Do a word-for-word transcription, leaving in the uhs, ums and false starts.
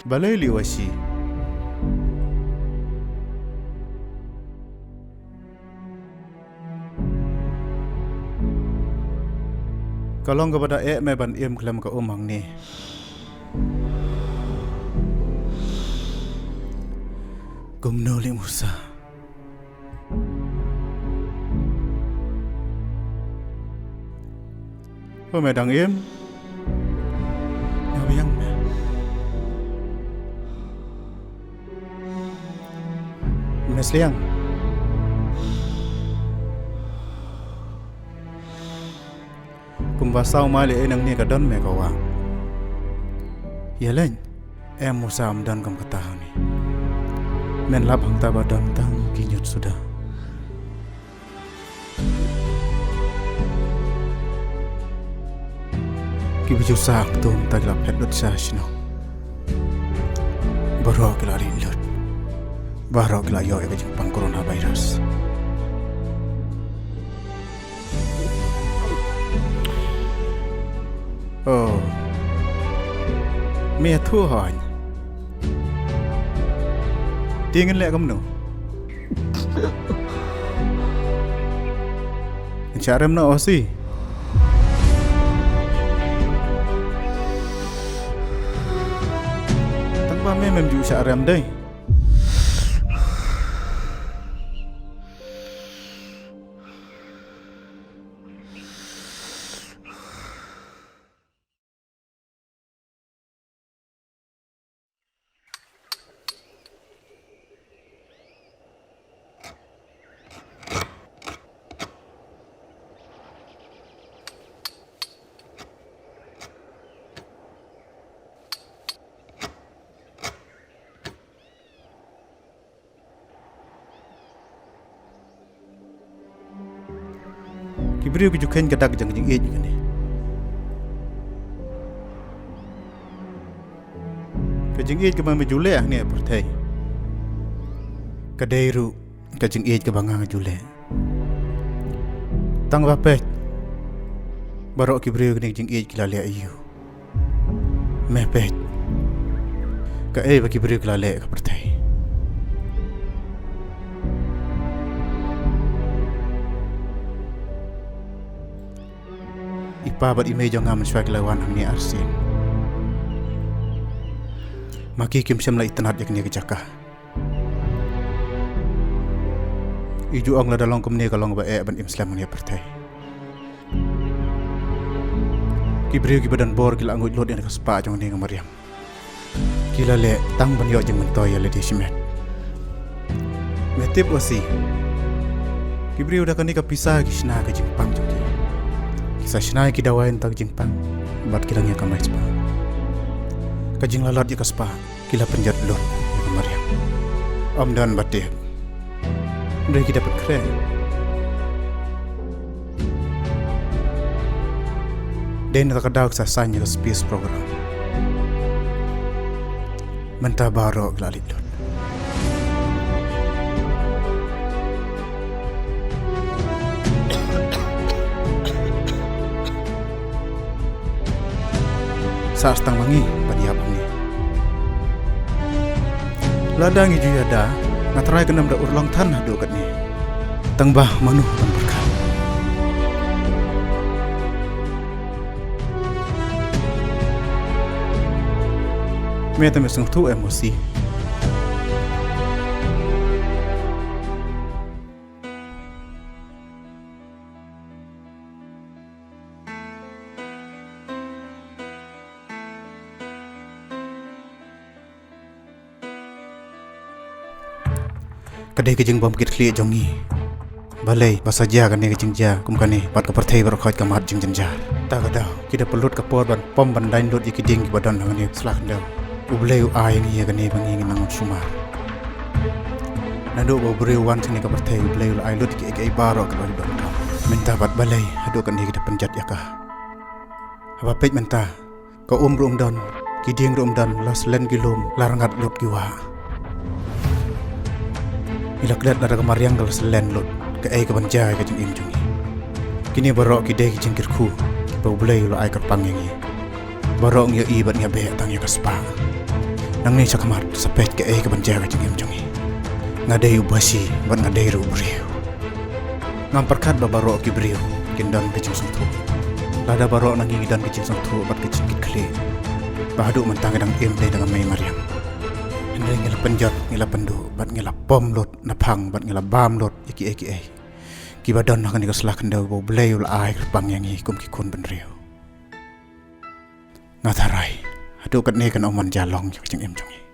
Balei Liwashi? Ka long kaba da eh me ban im khlem ka um hangne. Kumno Limusa? Ba me dang im? Nga biang me. Me sliang. Kumba saw mali e nangne ka don me ka wah. Ïa leng. Em Musa, ym don kum kata hangne. Men lap hangta ba don tang ki ñiut suda. Ki ba ju sah ktum ta ki la phet lut sha shnong. Baroh ki la rit lut. Baroh ki la ïoh ïa ka jingpang coronavirus. Oh. Me ïathuh hooid. Te ngin leh kumno? Ngin shah rem noh Osi. Tang ba me mem ju shah rem dei. Ki briew ki ju kheiñ ka dak jong ka jingïeit kane. Ka jingïeit kaba me ju leh hangne ha pyrthei ka dei ruh ka jingïeit kaba nga nga ju leh. Tang ba peit baroh ki briew kane ka jingïeit ki la leh aïu. Me peit kaei ba ki briew ki la leh ka pyrthei. I pa bad i mei jong nga mynshuwa ki la wan hangne arsien. Ma ki kim shym la itynnad ïa kane ka jaka. I ju ong lada long kumne ka long ba eh ban im slem hangne ha pyrthei. Ki briew kiba don bor ki la nguid lut ïa ka spah jong kane ka mariang. Ki la leh tang ban ïoh jingmyntoi ïa lade shimet. Me tip Osi, ki briew da kane ka pisa ki shna ka jingpang jong ki. Ki sa shna ïa ki dawai na ka bynta ka jingpang bad ki la ngiah kamai spah. Ka jinglalot ïa ka spah ki la pynjot lut ïa ka mariang. Ym don ba tip. Hynrei ki da pynkhreh. Dei na kata ka daw ki sa saiñ ïa ka space program. Mynta baroh ki la leit lut. Sa tang ma ngi ban ïap hangne. Lada ngi ju ïada, nga trai kan ym da urlong than haduh katne. Tang ba mano ban pyrkhat. Me te me sngewthuh em Osi. Ka dei ka jingbym kit khlieh jong ngi. Balei ba sa jia kane ka jingjia kum kane bad ka pyrthei baroh khoit ka mad jingjynjar. Ta ka daw ki da pynlut ka por ban pom ban daiñ lut ïa ki dieng kiba don hangne sla khyndew. U Blei u ai ïa ngi ïa kane ba ngi ngin nang sumar. Naduh ba u briew u wan sha kane ka pyrthei u Blei u la ai lut ïa kiei kiei baroh kiba ki donkam. Mynta bad balei haduh kane ki da pynjot ïa ka. Haba peit mynta ka um ruh ym don, ki dieng ruh ym don, la slen ki lum, la rngat lut ki wah. Ngi la klet lada ka mariang ka la slen lut, kaei kaban jia ïa ka jingim jong ngi. Kine baroh ki dei ki jingkyrkhu kiba u Blei u la ai kyrpang ïa ngi. Baroh ngi ïohi bad ngi ïabeh tang ïa ka spah. Nangne shakhmat sa peit kaei kaban jia ka jingim jong ngi. Nga dei u Basi bad nga dei ruh u briew. Ngam pyrkhat ba baroh ki briew kin don ka jingsngewthuh. Lada baroh na ngi ngi don ka jingsngewthuh bad ka jingkitkhlieh, ba haduh mynta ngi dang im dei da ka mei mariang. Hynrei ngi la pynjot, ngi la pynduh bad ngi la pom lut naphang bad ngi la bam lut ïa kiei kiei kiba don ha kane ka sla khyndew ba U Blei u la ai kyrpang ïa ngi kum ki khun bynriew. Nga tharai haduh katne kan ym man jia long ïa ka jingim jong ngi.